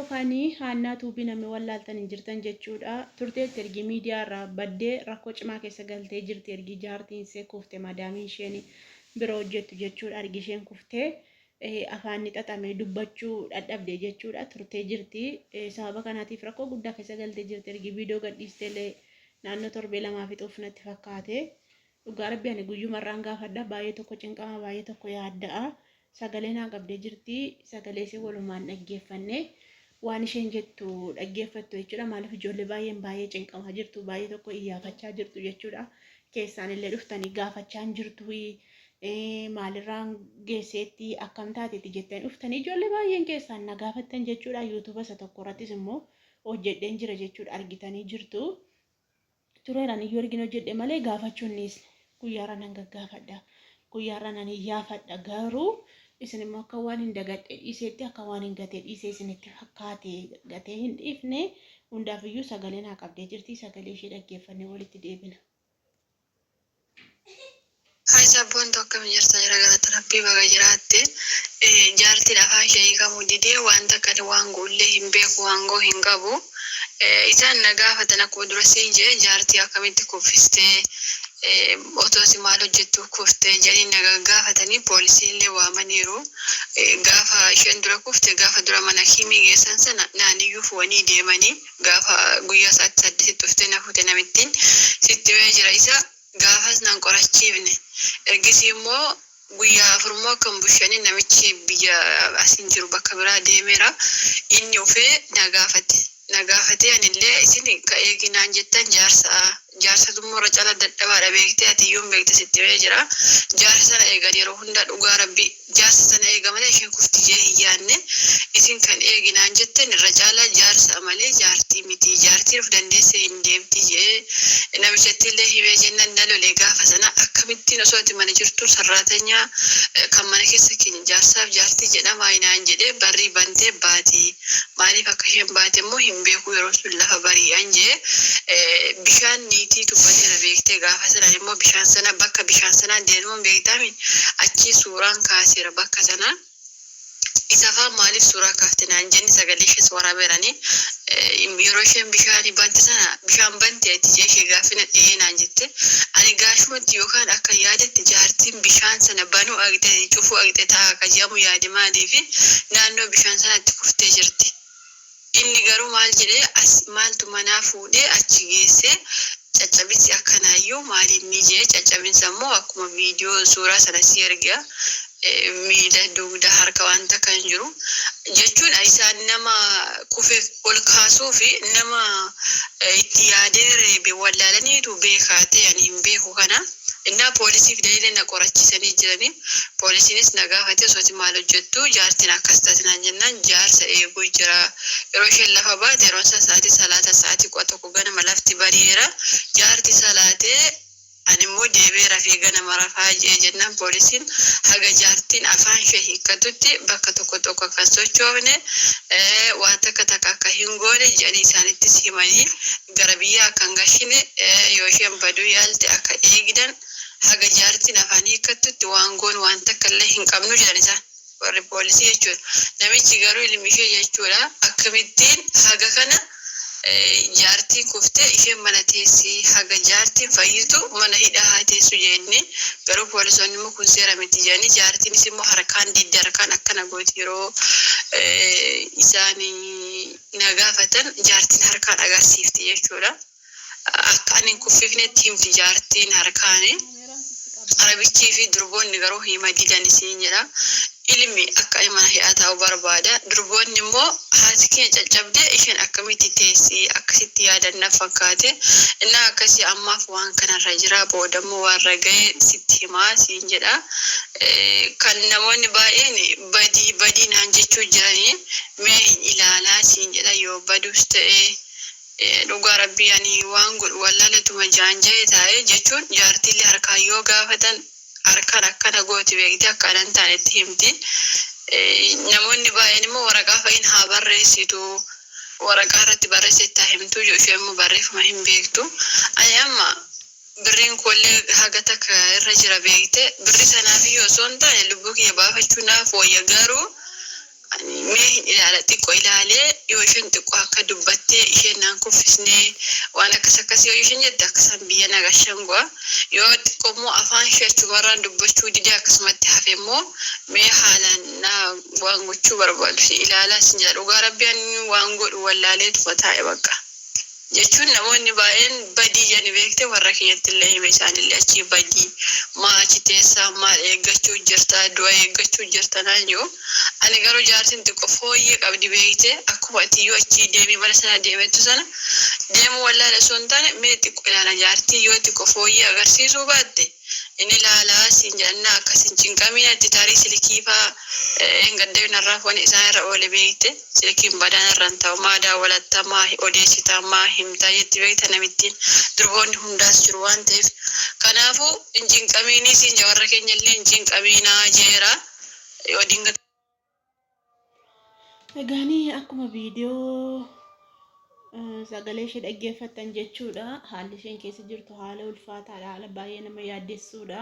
Kan Haannaa Tuubii namni wallaaltan hin jirtan jechuudha. Turteetti ergi miidiyaa irraa baddee rakkoo cimaa keessa galtee jirti, ergi jaartiin ishee kufte, madaamiin isheen bira hojjettu jechuudha. Ergi isheen kuftee afaan ni xaxamee dubbachuu dhadhabde jechuudha. Turtee jirti. Sababa kanaatiif rakkoo guddaa keessa galtee jirti. Ergi viidiyoo gadhiisteellee naannoo torbee lamaa fixuuf natti fakkaate. Dhugaa Rabbi, ani guyyumarraan gaafadha. Baay'ee tokko cinqama, baay'ee tokko yaadda'a. Sagalee naa qabdee jirti. Sagalee ishee walumaan dhaggeeffanne, waan isheen jettu dhaggeeffattu jechuudha. Maaliif, ijoollee baay'een baay'ee cinqamaa jirtu, baay'ee tokko iyyaafachaa jirtu jechuudha. Keessaan illee dhuftanii gaafachaa hin jirtu. Maalirraan geesseetti, akkam taateetti jettanii dhuftanii ijoollee baay'een keessaan na gaafattan jechuudha. Yuutuuba isa tokko irrattis immoo hojjedheen jira jechuudha. Argitanii jirtu. Tureeraan iyyuu argina, hojjedhe malee gaafachuun dhiisne. Guyyaarra nan gaggaafadha. Guyyaarra nan iyyaafadha. Garuu isin immoo akka waan hin dagadhe dhiiseetti, akka waan hin gatee dhiisee isinitti fakkaate, gatee hin dhiifne. Hundaaf iyyuu sagalee naa qabdee jirti. Sagalee ishee dhaggeeffannee walitti deebina. Hi sabboontu, akkam jirta? Jira, galata Rabbii, baga jiraatte. Jaartiin afaan ishee hiikamuu didee, wanta akka waan guullee hin beeku, waangoo hin qabu. Isaan na gaafatan, akkuma dura siin jedhe, jaartii akkamitti kuffistee, otoo si maal hojjettu kuftee jedhanii na gaggaafatanii, poolisiin illee waamaniiru. Gaafa isheen dura kufte, gaafa dura mana kiimii geessan sana naaniyyuu fu'anii deemanii, gaafa guyyaa sa'aatii 8tti dhuftee na fuute namittiin sitti himee jira isa. Gaafas nan qorachiifne. Ergisii immoo guyyaa 4 immoo akkam bushanii, namichi biyya asin jiru bakka biraa deemeera. Inni ufee na gaafate. Na gaafatee, anillee isin ka eeginaan jettan jaarsa. Jaarsatu immoo irra caalaa dadhabaadha beektee, ati iyyuu hin beekte, sitti himee jira. Jaarsa sana eegan yeroo hunda, dhugaa Rabbi, jaarsa sana eega malee isheen kufti jee hin yaadne. Isin kan eeginaan jettan irra caalaa jaarsa malee jaartii miti. Jaartiin of dandeessee hin deemti jee namichatti illee himee jennaan, na lole gaafa sana. Akkamittiin osoo ati mana jirtu sarraatanyaa kan mana keessa keenya jaarsaaf jaartii jedhamaa naan jedhee, barrii bantee baati. Maaliif akka isheen baate immoo hin beeku, yeroo sun lafa bari'an jee, bishaan niitii tubbateera beektee. Gaafa sana immoo bishaan sana, bakka bishaan sanaa deemuun beektaami, achii suuraan kaaseera bakka sana. Isa faa maaliif suuraa kaafte naan jenni, sagalee ishees waraabeerani. Yeroo isheen bishaan bante sana, bishaan bante ati jee ishee gaaffina, ee naan jette. Ani gaashumatti yookaan akka yaadetti jaartiin bishaan sana banuu aqxe, cufuu aqxe ta'a akka jedhamu yaade, maaliif naannoo bishaan sanaatti kuftee jirti. Inni garuu maal jedhee, as maaltu manaa fuudhee achi geessee, caccabinsi akkanaayyuu maaliin ni jee. Caccabinsa immoo akkuma viidiyoo suuraa sana si erga, miila, dugda, harka, wanta kan jiru jechuun, isaan nama kufe ol kaasuu fi nama itti yaadee reebe wallaalaniitu beekaa ta'e, ani hin beeku kana. Innaa poolisii fidanii na qorachiisanii jiranii, poolisiinis na gaafate, osoo ati maal hojjettu jaartiin akkas taate naan jennaan, jaarsa eeguu jira. Yeroo isheen lafa baate, yeroon isaa sa'aatii salaata sa'aatii 11 ganama, lafti bari'eera. Jaarti salaatee, ani immoo deebi'ee rafee ganama rafaa jee jennaan, poolisiin haga jaartiin afaan ishee hiikkatutti bakka tokko tokko akka hin sochoofne, waan takka takka akka hin goone jedhanii isaanittis himanii, gara biyyaa akka hin gashine, yoo isheen baduu yaalte akka eegdan, haga jaartiin afaan hiikkattutti waan goonu waan takka illee hin qabnu jedhan isaan, warri poolisii jechuudha. Namichi garuu ilmi ishee jechuudha, akkamittiin haga kana jaartiin kuftee isheen mana teessi, haga jaartiin fayyitu mana hidhaa haa teessu jenne. Garuu poolisoonni immoo kun seera miti jedhanii, jaartiinis immoo harkaan didde, harkaan akkana gooti. Yeroo isaan na gaafatan jaartiin harkaan agarsiifti jechuudha. Akka ani hin kuffifnetti himti jaartiin harkaani. Arabichii fi durboonni garuu hima didan isiin jedha. Ilmi akka ani mana hidhaa taa'u barbaada. Durboonni immoo haati keenya caccabdee isheen akkamitti teessi, akkasitti yaadan na fakkaate. Innaa akkasii ammaaf waan kanarra jira, boodammoo waan raga'e sitti himaa siin jedha. Kan namoonni baay'een badii badii naan jechuu jiranii, mee hin ilaalaa siin jedha, yoo baduus ta'e. Dhugaa Rabbii, ani waan godhu wallaaletuma jaanja'ee taa'e jechuun, jaartiillee harkaan yoo gaafatan harkaan akkana gooti beekte, akka anan taanetti himti. Namoonni baay'een immoo waraqaa fa'iin haa barreessitu, waraqaa irratti barreessite haa himtu, isheen immoo barreeffama hin beektu. Ani amma birriin koollee haga takka irra jira beekte, birri sanaaf iyyuu osoo hin taane lubbuu kiyya baafachuu naaf wayya, garuu Mee hin ilaala, xiqqoo ilaalee, yoo isheen xiqqoo akka dubbattee isheen naan kuffisnee waan akkas akkasii yoo isheen jette, akkasaan biyya nagashan go'a. Yoo xiqqoo immoo afaan ishee achumarraan dubbachuu didee akkasumatti hafe immoo, mee haalaan na waan gochuu barbaadu si ilaalaa sin jedha. Dhugaa Rabbi, ani waan godhu wallaaleetuma taa'e bakka. Jechuun namoonni baay'een badii jedhani beekte, warra kiyyatti illee hime, isaanillee achii badii, maa achi teessaa, maal eeggachuu jirta, du'a eeggachuu jirta naan jiru. Ani garuu jaartiin xiqqoo fooyyee qabdi beekte, akkuma atiyyuu achii deemii mana sana deemettu sana deemuu wallaale osoo hin taane, mee xiqqoo ilaala, jaartii yoo xiqqoo fooyyee agarsiisuu baatte inni ilaalaa siin jedhannaa, akkas hin cinqamiin. Ati tarii silkii faa hin gaddayu narraa foon isaan irra oole beekte, silkiin badaan irra hin ta'u, maa daawwalatta, maa odeessitaa, maa himtaa jetti beekta namittiin. Durboonni hundaas jiru waan ta'eef, kanaafuu hin cinqamiinii siin jedha. Warra keenya illee hin cinqamiinaa jeera yoo dinga. Egaanii akkuma viidiyoo sagalee ishee dhaggeeffattan jechuudha. Haalli isheen keessa jirtu haala ulfaataadha. Haala baay'ee nama yaaddessuudha.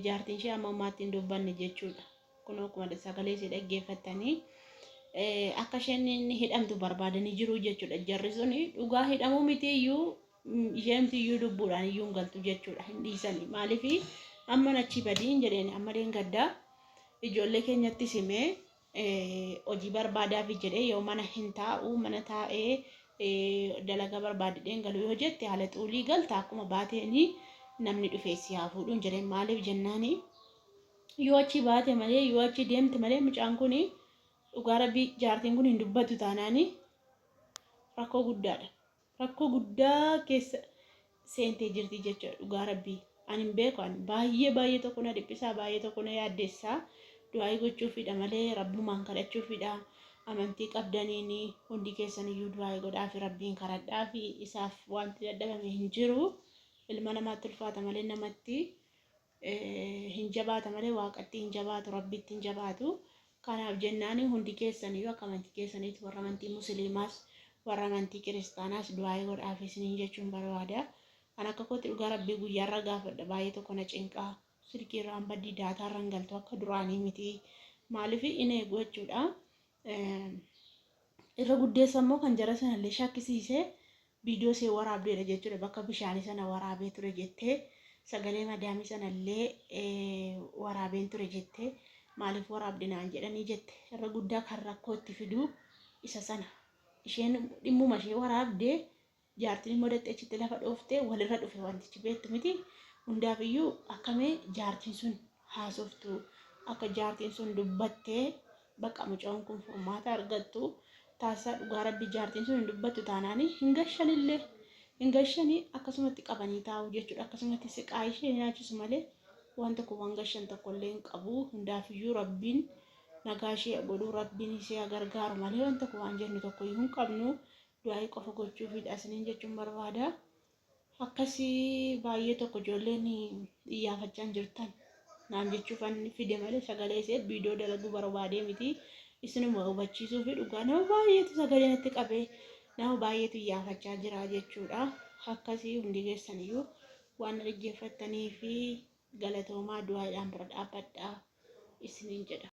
Jaartiin ishee amma ammaatti hin dubbanne jechuudha. Kun akkuma sagalee ishee dhaggeeffattanii akka isheen hidhamtu barbaadanii jiru jechuudha. Jarri suni dhugaa hidhamuu miti iyyuu, isheen iyyuu lubbuudhaan iyyuu hin galtu jechuudha. Hin dhiisani. Maaliif amma achi badiin jedheen, amma gaddaa ijoollee keenyatti simee hojii barbaadaafi jedhee, yoo mana hin taa'u, mana taa'ee dalagaa barbaadedheen galu yoo jette, haala xuulii galta, akkuma baateenii namni dhufee si haa fuudhuun jedheen. Maaliif jennaani, yoo achi baate malee, yoo achi deemte malee, mucaan kun dhugaa Rabbii jaartiin kun hin dubbatu taanaani rakkoo guddaadha. Rakkoo guddaa keessa seentee jirti jechuudha dhugaa Rabbii. Ani hin beeku, ani baay'ee baay'ee tokko na dhiphisaa, baay'ee tokko na yaaddessaa. Du'aayii gochuufidha malee, rabbumaan kadhachuufidha. Amantii qabdaniin hundi keessan iyyuu du'aayii godhaafi, Rabbiin kadhadhaafi, isaaf wanti dadhabame hin jiru. Ilma namaatti ulfaata malee, namatti hin jabaata malee, Waaqatti hin jabaatu, Rabbitti hin jabaatu. Kanaaf jennaani hundi keessan iyyuu akka amantii keessaniitti, warra amantii Musliimaas, warra amantii Kiristaanaas, du'aayii godhaafi isiniin jechuun barbaada. Kan akka kootti dhugaa Rabbii guyyaarra gaafadha, baay'ee tokko na cinqaa. Silkii irraan baddii, daataa irraan galtu, akka duraanii miti. Maaliif in eegu jechuudha. Irra guddeessa immoo kan jara sanallee shakkisiisee viidiyoo ishee waraabdeedha jechuudha. Bakka bishaanii sana waraabee ture jettee, sagalee madaamii sanallee waraabeen ture jettee, maaliif waraabde naan jedhanii jette. Irra guddaa kan rakkoo itti fiduu isa sana. Isheen dhimmuma ishee waraabdee, jaartiin immoo dattee achitti lafa dhooftee walirra dhufe wantichi beektu miti. Hundaaf iyyuu akkamee jaartiin sun haasoftu, akka jaartiin sun dubbattee bakka mucaan kun furmaata argattu taasisaa. Dhugaa Rabbi, jaartiin sun hin dubbattu taanaanii hin gashanillee hin gashanii, akkasumatti qabanii taa'u jechuudha. Akkasumatti siqaa ishee nyaachisu malee waan tokko waan gashan tokkollee hin qabu. Hundaaf iyyuu Rabbiin nagaa ishee godhuu, Rabbiin ishee gargaaru malee waan tokko waan jennu tokko iyyuu hin qabnu. Du'aayii qofa gochuufidha isiniin jechuun barbaada. Akkasii baay'ee tokko ijoolleen iyyaafachaa hin jirtan naan jechuufan fide malee sagalee ishee viidiyoo dalaguu barbaadee miti. Isinuma hubachiisuu fi dhugaa nama baay'eetu sagalee natti qabee, nama baay'eetu iyyaafachaa jira jechuudha. Akkasii hundi keessan iyyuu waan na dhaggeeffattanii fi galatoomaa, du'aayiidhaan bira dhaabbadhaa isiniin jedha.